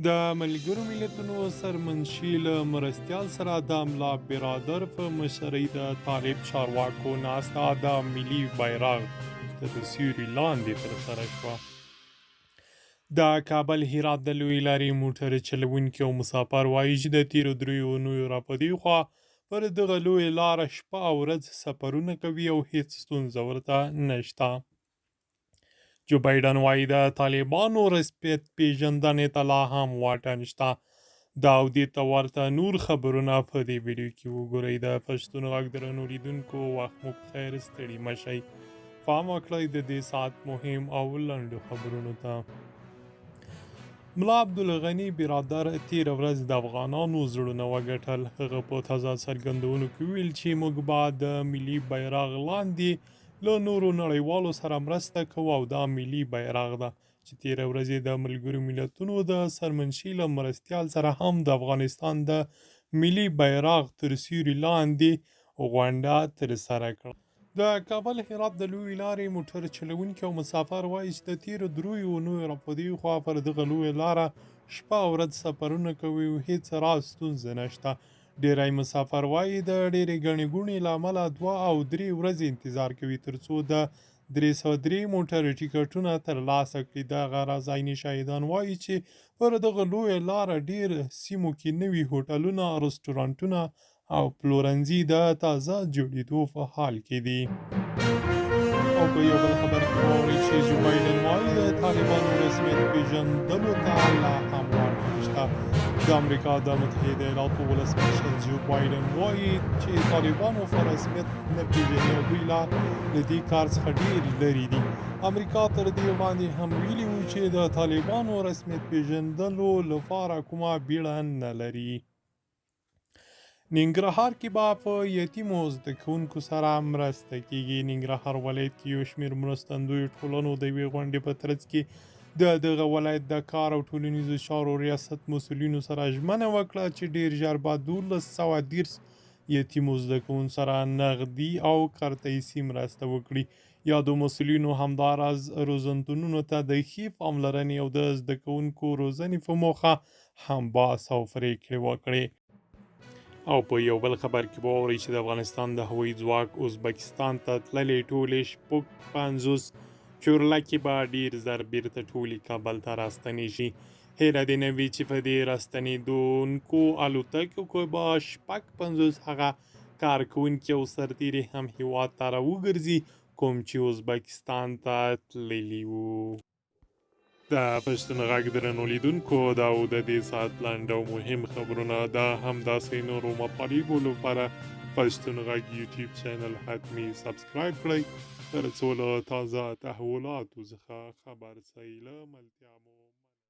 د ملګرو ملتونو سرمنشي له مرستیال سره د ملا برادر په مشرۍ د طالب چارواکو ناسته د ملي بیرغ تر سیوري لاندې ترسره شوه. د کابل هرات د لویې لارې موټر چلوونکي او مسافر وایي چې د تېرو دریو اونیو راپدېخوا پر دغه لویه لاره شپه او ورځ سفرونه کوي او هیڅ ستونزه ورته نشته. جو بایډن وایي د طالبانو رسمیت پیژندنې ته لا هم واټن شته. دا او دې ته ورته نور خبرونه په دې ویډیو کې وګورئ. د پښتون غږ درنو لیدونکو، وخت مو په خیر، ستړي مه شئ. پام وکړئ د دې ساعت مهم او لنډو خبرونو ته. ملا عبدالغني برادر تېره ورځ د افغانانو زړونه وګټل. هغه په تازه څرګندونو کې وویل چې موږ به د ملي بیرغ لاندې له نورو نړیوالو سره مرسته کوو او دا ملي بیرغ ده چې تېره ورځ یې د ملګرو ملتونو د سرمنشي له مرستیال سره هم د افغانستان د ملي بیرغ تر سیوري لاندې غونډه ترسره کړه. د کابل هرات د لویې لارې موټر چلوونکي او مسافر وایي چې د تېرو دریو اونیو راپدېخوا پر دغه لویه لاره شپه او ورځ سفرونه کوي او هیڅ راز ستونزه نشته. ډیری مسافر وایي د ډېرې ګڼې ګوڼې له امله 2 او 3 ورځې انتظار کوي ترڅو د 303 موټر ټیکټونه ترلاسه کړي. دغه راز عیني شاهدان وایي چې پر دغه لویه لاره ډېر سیمو کې نوي هوټلونه، رستورانټونه او پلورنځي د تازه جوړېدو په حال کې دي. او په یو بل خبر کې واورئ چې جو بایډن وایي د طالبانو رسمیت پېژندلو ته لا هم واټن شته. د امریکا د متحده ایالاتو ولسمشر جو بایډن وایي چې طالبانو په رسمیت نه پېژني او دوی لا له دې کار څخه ډېر لرې دي. امریکا تر دې وړاندې هم ویلي وو چې د طالبانو رسمیت پېژندلو لپاره کومه بیړه نه لري. ننګرهار کې به په یتیمو زده کوونکو سره مرسته کیږي. ننګرهار ولایت کې یو شمېر مرستندویو ټولنو د یوې غونډې په ترڅ کې د دغه ولایت د کار او ټولنیزو چارو ریاست مسؤلینو سره ژمنه وکړه چې ډېر ژر به 1230 یتیمو زده کوونکو سره نغدي او کارتیسي مرسته وکړي. یادو مسؤلینو همداراز روزنتونونو ته د ښې پاملرنې او د زده کوونکو روزنې په موخه هم بحث او پرېکړې وکړې. او په یو بل خبر کې واورئ چې د افغانستان د هوایي ځواک ازبکستان ته تللې ټولې 56 چورلکې به ډېر زر بیرته ټولې کابل ته راستنې شي. هېره دې نه وي چې په دې راستنېدونکو الوتکو کې به 56 هغه کارکوونکي او سرتېري هم هېواد ته راوګرځي کوم چې ازبکستان ته تللي وو. د پښتون غږ درنو لیدونکو، دا و د دې ساعت لنډ او مهم خبرونه. د همداسې نورو مطالبو لپاره پښتون غږ یوټیوب چینل حتمي subscribe کړئ ترڅو له تازه تحولاتو څخه خبر سئ. له ملتیا مو